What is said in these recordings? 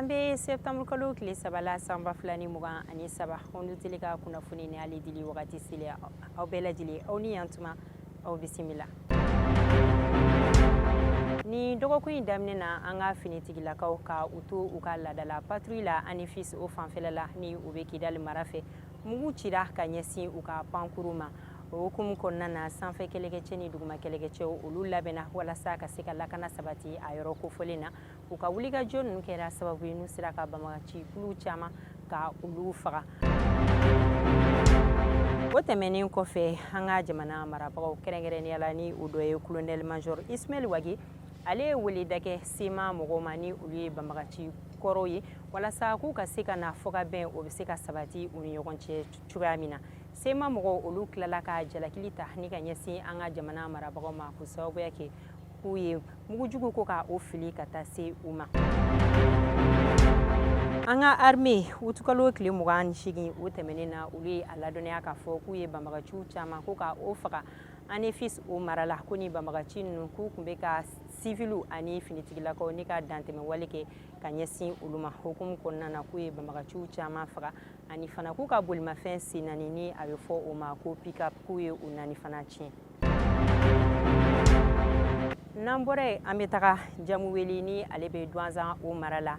Bɛ septembre kalo tile 3 la, san 2023. Onde Télé ka kunnafoni ni ale dili wagati selen. Aw bɛɛ lajɛlen, aw ni yantuma, aw bisimila. Ni dɔgɔkun in daminɛ na, an ka finitigilakaw ka u to u ka laadala patrouille la Anefis o fanfɛla la, ni u bɛ Kidali mara fɛ, mugu cira ka ɲɛsin u ka pankuru ma. O hukumu kɔnɔna na, sanfɛ kɛlɛkɛcɛ ni duguma kɛlɛkɛcɛw, olu labɛnna walasa ka se ka lakana sabati a yɔrɔ kofɔlen na. U ka wulikajɔ ninnu kɛra sababu ye n'u sera ka banbagaci kulu caman ka olu faga. O tɛmɛnen kɔfɛ, an ka jamana marabagaw, kɛrɛnkɛrɛnnenya la ni o dɔ ye colonel major Ismaël Wagué, ale ye weleda kɛ CMA mɔgɔw ma, ni olu ye banbagaci kɔrɔw ye, walasa k'u ka se ka na fɔkabɛn o bɛ se ka sabati u ni ɲɔgɔn cɛ cogoya min na. CMA mɔgɔw, olu tilala ka jalakili ta ni ka ɲɛsin an ka jamana marabagaw ma, k'u sababuya kɛ k'u ye mugujugu ko ka o fili ka taa se u ma. An ka armée, utukalo tile 28 o tɛmɛnen na, olu ye a ladɔnniya k'a fɔ k'u ye banbagaciw caman ko ka o faga Anefis o mara la. Ko ni banbagaci ninnu, k'u tun bɛ ka siviliw ani finitigilakaw ni ka dantɛmɛ wale kɛ ka ɲɛsin olu ma. Hukumu kɔnɔna na, k'u ye banbagaciw caman faga, ani fana k'u ka bolimafɛn sen naani, ni a bɛ fɔ o ma ko pick-up, k'u ye o naani fana tiɲɛ. N'an bɔra yen, an bɛ taga Jamuweli, ni ale bɛ Duwanzan o mara la.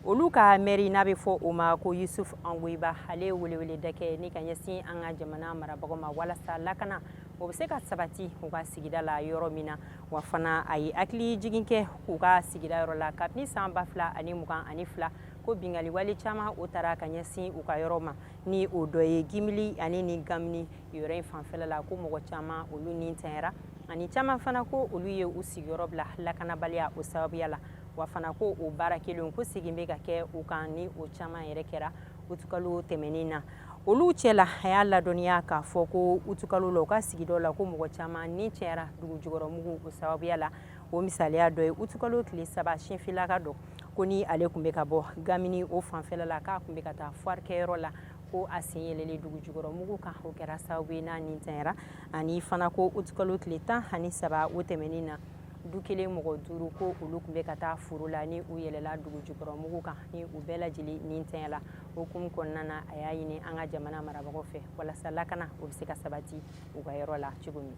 Olu ka mɛri, n'a bɛ fɔ o ma ko Yusuf Angoyiba, ale ye weleweleda kɛ ni ka ɲɛsin an ka jamana marabagaw ma, walasa lakana o bɛ se ka sabati u ka sigida la yɔrɔ min na. Wa fana, a ye hakili jigin kɛ k'u ka sigida yɔrɔ la, kabini san 2022, ko bingali wale caman o taara ka ɲɛsin u ka yɔrɔ ma, ni o dɔ ye Gimili ani ni Gamini yɔrɔ in fanfɛla la, ko mɔgɔ caman olu ni tanyara, ani caman fana ko olu ye u sigiyɔrɔ bila lakanabaliya o sababuya la. Wa fana, ko o baara kelen ko segin bɛ ka kɛ u kan, ni o caman yɛrɛ kɛra utukalo tɛmɛnen na. Olu cɛ la, a y'a ladɔnniya k'a fɔ ko utukalo la, u ka sigidaw la, ko mɔgɔ caman ni cɛyara dugu jukɔrɔmugu o sababuya la. O misaliya dɔ ye utukalo tile 3, sinfilaka dɔ ko ni ale tun bɛ ka bɔ Gamini o fanfɛla la, k'a tun bɛ ka taa foire kɛyɔrɔ la, ko a sen yɛlɛlen dugu jukɔrɔmugu kan, o kɛra sababu ye n'a ni tanyara. Ani fana, ko utukalo tile 13 o tɛmɛnen na, du kelen mɔgɔ duuru, ko olu tun bɛ ka taa foro la, ni u yɛlɛla dugu jukɔrɔmugu kan, ni u bɛɛ lajɛlen ni tanyala. O hukumu kɔnɔna na, a y'a ɲini an ka jamana marabagaw fɛ walasa lakana o bɛ se ka sabati u ka yɔrɔ la cogo min.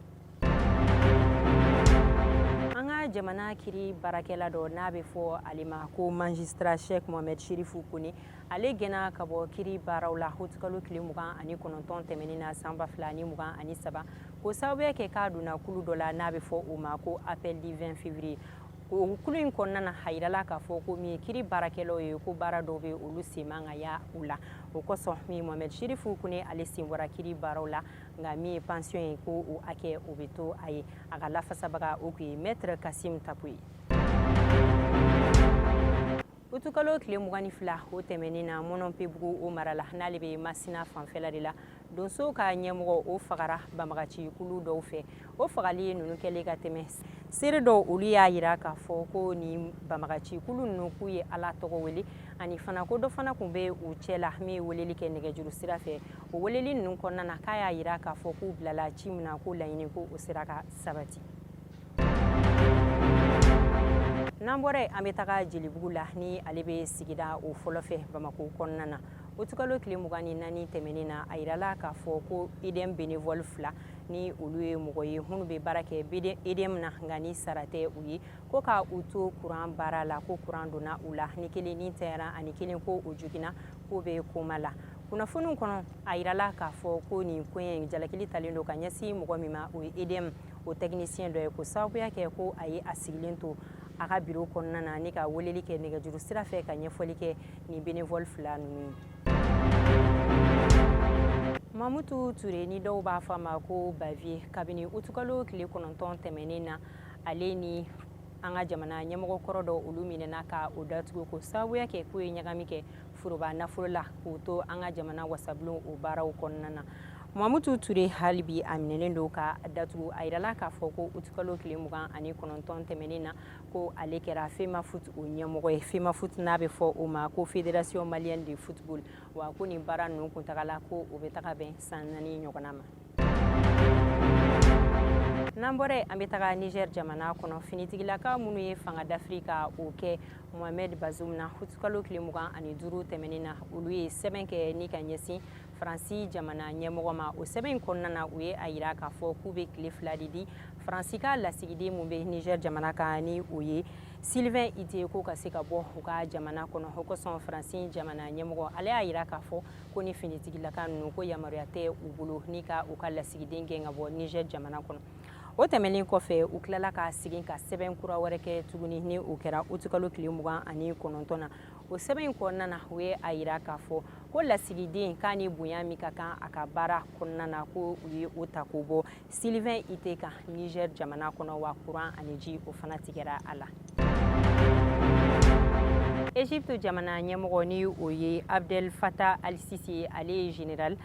An ka jamana kiri baarakɛla dɔ, n'a bɛ fɔ ale ma ko magistrat Cheikh Mohamed Sherifu Kone, ale gɛnna ka bɔ kiri baaraw la utukalo tile 29 tɛmɛnen na, san 2023, k'o sababuya kɛ k'a donna kulu dɔ la, n'a bɛ fɔ o ma ko Appel du 20 février. O kulu in kɔnɔna na, a yirala k'a fɔ ko min ye kiri baarakɛlaw ye, ko baara dɔw bɛ olu sen man ka ya u la. O kosɔn, min Mohamed Sherifu Kone, ale sen bɔra kiri baaraw la, nka min ye pension ye, ko o hakɛ o bɛ to a ye. A ka lafasabaga, o tun ye maître Kasim Tapo ye. Utukalo tile 22 o tɛmɛnen na, Mɔnɔnpebugu o mara la, n'ale bɛ Masina fanfɛla de la, donso ka ɲɛmɔgɔ o fagara banbagaci kulu dɔw fɛ. O fagali ninnu kɛlen ka tɛmɛ, seere dɔw, olu y'a yira k'a fɔ ko ni banbagaci kulu ninnu, k'u ye Ala tɔgɔ wele, ani fana ko dɔ fana tun bɛ u cɛ la min ye weleli kɛ nɛgɛjuru sira fɛ. O weleli ninnu kɔnɔna na, k'a y'a yira k'a fɔ k'u bilala ci min na, ko laɲini ko o sera ka sabati. N'an bɔra yen, an bɛ taga Jelibugu la, ni ale bɛ sigida o fɔlɔ fɛ Bamakɔ kɔnɔna na. Utukalo tile 24 tɛmɛnen na, a yirala k'a fɔ ko EDM bénévole fila, ni olu ye mɔgɔ ye minnu bɛ baara kɛ EDM na, nka ni sara tɛ u ye, ko ka u to kuran baara la, ko kuran donna u la, ni kelen ni tanyara, ani kelen ko o joginna, k'o bɛ coma la. Kunnafoniw kɔnɔ, a yirala k'a fɔ ko nin ko in jalakili talen don ka ɲɛsin mɔgɔ min ma, o ye EDM o technicien dɔ ye, ko sababuya kɛ ko a ye a sigilen to a ka biro kɔnɔna na ni ka weleli kɛ nɛgɛjuru sira fɛ ka ɲɛfɔli kɛ ni bénévole fila ninnu ye. Mamutu Ture, ni dɔw b'a fɔ a ma ko Bavieux, kabini utukalo tile 9 tɛmɛnen na, ale ni an ka jamana ɲɛmɔgɔ kɔrɔ dɔ, olu minɛna ka o datugu, ko sababuya kɛ k'u ye ɲagami kɛ foroba nafolo la k'o to an ka jamana wasabulon o baaraw kɔnɔna na. Mamutu Ture, hali bi a minɛnen don ka datugu. A yirala k'a fɔ ko utukalo tile 29 tɛmɛnen na, ko ale kɛra FEMAFOOT o ɲɛmɔgɔ ye. FEMAFOOT, n'a bɛ fɔ o ma ko Fédération malienne de football. Wa ko nin baara ninnu kuntagala, ko o bɛ taga bɛn san 4 ɲɔgɔnna ma. N'an bɔra yen, an bɛ taga Niger jamana kɔnɔ. Finitigilaka minnu ye fanga dafiri ka o kɛ Mohamed Bazoum na utikalo tile 25 tɛmɛnen na, olu ye sɛbɛn kɛ ni ka ɲɛsin Faransi jamana ɲɛmɔgɔ ma. O sɛbɛn in kɔnɔna na, u ye a yira k'a fɔ k'u bɛ tile 2 de di Faransi ka lasigiden mun bɛ Niger jamana kan, ni o ye Sylvain Itté, ko ka se ka bɔ u ka jamana kɔnɔ. O kosɔn, Faransi jamana ɲɛmɔgɔ, ale y'a yira k'a fɔ ko ni finitigilaka ninnu, ko yamaruya tɛ u bolo ni ka u ka lasigiden gɛn ka bɔ Niger jamana kɔnɔ. O tɛmɛnen kɔfɛ, u tilala ka segin ka sɛbɛn kura wɛrɛ kɛ tuguni, ni o kɛra utikalo tile 29 na. O sɛbɛn in kɔnɔna na, u ye a yira k'a fɔ ko lasigiden k'a ni bonya min ka kan a ka baara kɔnɔna na, ko u ye o ta k'o bɔ Sylvain Itté kan Niger jamana kɔnɔ, wa kuran ani ji, o fana tigɛra a la. Egypte jamana ɲɛmɔgɔ, ni o ye Abdel Fattah al-Sisi, ale ye général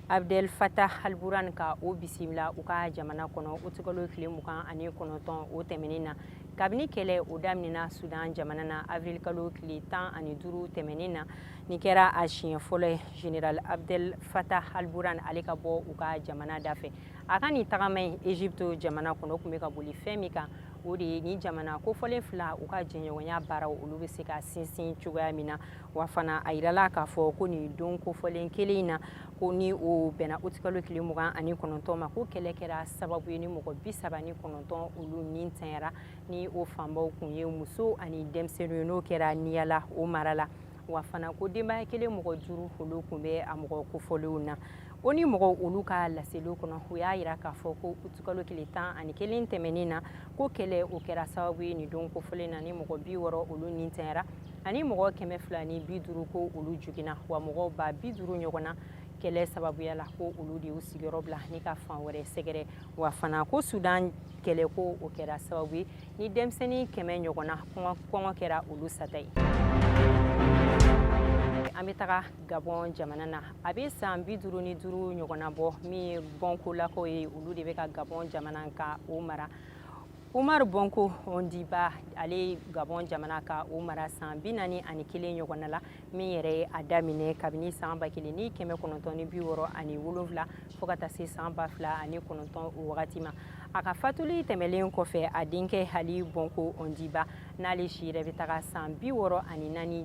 Abdel Fattah al-Burhan ka o bisimila u ka jamana kɔnɔ utikalo tile 29 o tɛmɛnen na. Kabini kɛlɛ o daminɛna Sudan jamana na avril kalo tile 15 tɛmɛnen na, nin kɛra a siɲɛ fɔlɔ ye général Abdel Fattah al-Burhan ale ka bɔ u ka jamana da fɛ. A ka nin tagama in Egypte jamana kɔnɔ, o tun bɛ ka boli fɛn min kan, o de ye ni jamana kofɔlen fila u ka jɛɲɔgɔnya baaraw, olu bɛ se ka sinsin cogoya min na. Wa fana, a yirala k'a fɔ ko nin don kofɔlen kelen in na, ko ni o bɛnna utikalo tile 29 ma, ko kɛlɛ kɛra sababu ye ni mɔgɔ 39 olu ni tanyara, ni o fanbaw kun ye muso ani denmisɛnninw ye, n'o kɛra Niyala o mara la. Wa fana, ko denbaya kelen mɔgɔ duuru, olu kun bɛ a mɔgɔ kofɔlenw na. O ni mɔgɔw olu ka laseliw kɔnɔ, u y'a yira k'a fɔ ko utikalo tile 11 tɛmɛnen na, ko kɛlɛ o kɛra sababu ye nin don kofɔlen na ni mɔgɔ 60 olu ni tanyara, ani mɔgɔ 250 ko olu joginna, wa mɔgɔ 50 000 ɲɔgɔn na, kɛlɛ sababuya la, ko olu de y'u sigiyɔrɔ bila ni ka fan wɛrɛ sɛgɛrɛ. Wa fana, ko Sudan kɛlɛ, ko o kɛra sababu ye ni denmisɛnnin 100 ɲɔgɔn na, kɔngɔ kɛra olu sata ye. An bɛ taga Gabon jamana na. A bɛ san 55 ɲɔgɔnna bɔ, min ye Bonkolakaw ye, olu de bɛ ka Gabon jamana ka o mara. Omar Bongo Ondimba, ale ye Gabon jamana ka o mara san 41 ɲɔgɔnna la, min yɛrɛ ye a daminɛ kabini san 1967 fo ka taa se san 2009 o wagati ma. A ka fatuli tɛmɛlen kɔfɛ, a denkɛ Ali Bongo Ondimba, n'ale si yɛrɛ bɛ taga san 64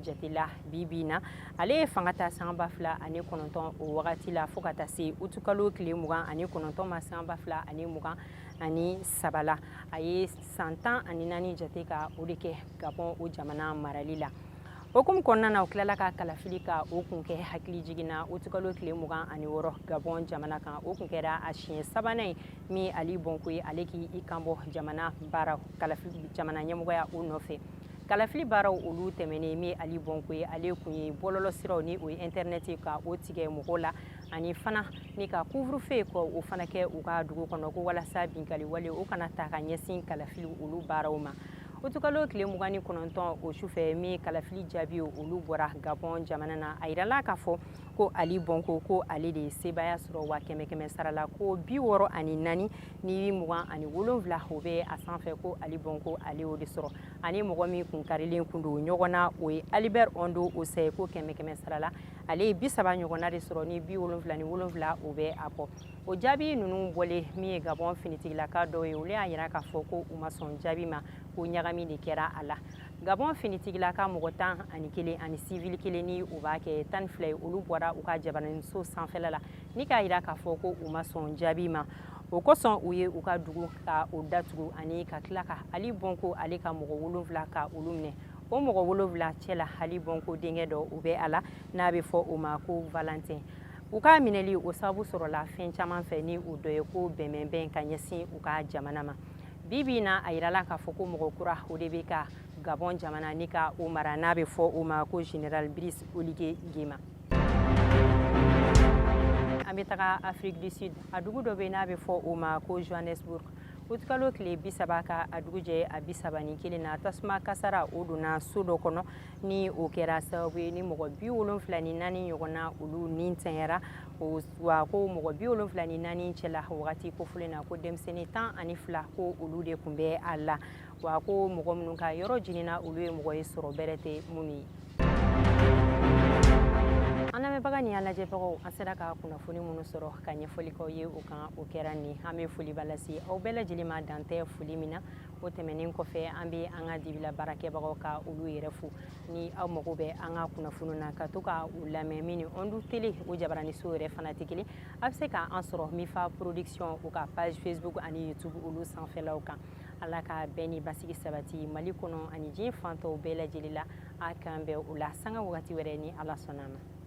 jate la bi bi na, ale ye fanga ta san 2009 o wagati la fo ka taa se utukalo tile 29 ma san 2023 la. A ye san 14 jate ka o de kɛ Gabon o jamana marali la. Hukumu kɔnɔna na, u tilala ka kalafili ka o kun kɛ hakili jiginna utukalo tile 26 Gabon jamana kan. O kun kɛra a siɲɛ sabanan ye min Ali Bongo ye ale k'i kanbɔ jamana baara kalafili jamana ɲɛmɔgɔya o nɔfɛ. Kalafili baaraw olu tɛmɛnen, min Ali Bongo ye, ale kun ye bɔlɔlɔsiraw, ni o ye internet, ka o tigɛ mɔgɔw la, ani fana ni ka couvre-feu kɔ o fana kɛ u ka dugu kɔnɔ, ko walasa binkali wale o kana ta ka ɲɛsin kalafili olu baaraw ma. Utukalo tile 29 o sufɛ, min kalafili jaabi olu bɔra Gabon jamana na, a yirala k'a fɔ ko Ali Bongo, ko ale de ye sebaaya sɔrɔ, wa kɛmɛ kɛmɛ sara la, ko 64 ni 27 o bɛ a sanfɛ, ko Ali Bongo ale y'o de sɔrɔ. Ani mɔgɔ min kun karilen kun don ɲɔgɔn na, o ye Albert Ondo Ossai, ko kɛmɛ kɛmɛ sara la, ale ye 30 ɲɔgɔnna de sɔrɔ ni 77 o bɛ a kɔ. O jaabi ninnu bɔlen, min ye Gabon finitigilaka dɔw ye, olu y'a yira k'a fɔ ko u ma sɔn jaabi ma, ko ɲagami de kɛra a la. Gabon finitigilaka mɔgɔ 11 ani civil kelen, ni o b'a kɛ 12 ye, olu bɔra u ka jabaraninso sanfɛla la ni k'a yira k'a fɔ ko u ma sɔn jaabi ma. O kosɔn, u ye u ka dugu ka o datugu, ani ka tila ka Ali Bongo ale ka mɔgɔ wolonwula ka olu minɛ. O mɔgɔ wolonwula cɛ la, Ali Bongo denkɛ dɔ o bɛ a la, n'a bɛ fɔ o ma ko Valentin. U ka minɛli o sababu sɔrɔla fɛn caman fɛ, ni o dɔ ye ko bɛnbɛnbɛn ka ɲɛsin u ka jamana ma. Bi bi na, a yirala k'a fɔ ko mɔgɔ kura o de bɛ ka Gabon jamana ni ka o mara, n'a bɛ fɔ o ma ko général Brice Oligui Nguema. An bɛ taga Afrique du Sud, a dugu dɔ bɛ, n'a bɛ fɔ o ma ko Johannesburg. Utikalo tile 30 ka a dugu jɛ a 31 na, tasuma kasara o donna so dɔ kɔnɔ, ni o kɛra sababu ye ni mɔgɔ 74 ɲɔgɔnna olu ni tanyara. Wa ko mɔgɔ 74 cɛla, wagati kofɔlen na, ko denmisɛnnin 12, ko olu de tun bɛ a la. Wa ko mɔgɔ minnu ka yɔrɔ jiginna, olu ye mɔgɔ ye sɔrɔ bɛrɛ tɛ minnu ye. An lamɛnbaga, nin Ni an lajɛbagaw, an sera ka kunnafoni minnu sɔrɔ ka ɲɛfɔli k'aw ye o kan, o kɛra nin. An bɛ foliba lase aw bɛɛ lajɛlen ma, dan tɛ foli min na. O tɛmɛnen kɔfɛ, an bɛ an ka dibila baarakɛbagaw ka olu yɛrɛ fo. Ni aw mago bɛ an ka kunnafoni na ka to ka u lamɛn, min ni Onde Télé o jabaraniso yɛrɛ fana tɛ kelen, a bɛ se k'an sɔrɔ Mifa Production u ka page Facebook ani YouTube olu sanfɛlaw kan. Ala ka bɛn ni basigi sabati Mali kɔnɔ ani diɲɛ fan tɔw bɛɛ lajɛlen la. A k'an bɛn o la sanga wagati wɛrɛ, ni Ala sɔnna a ma.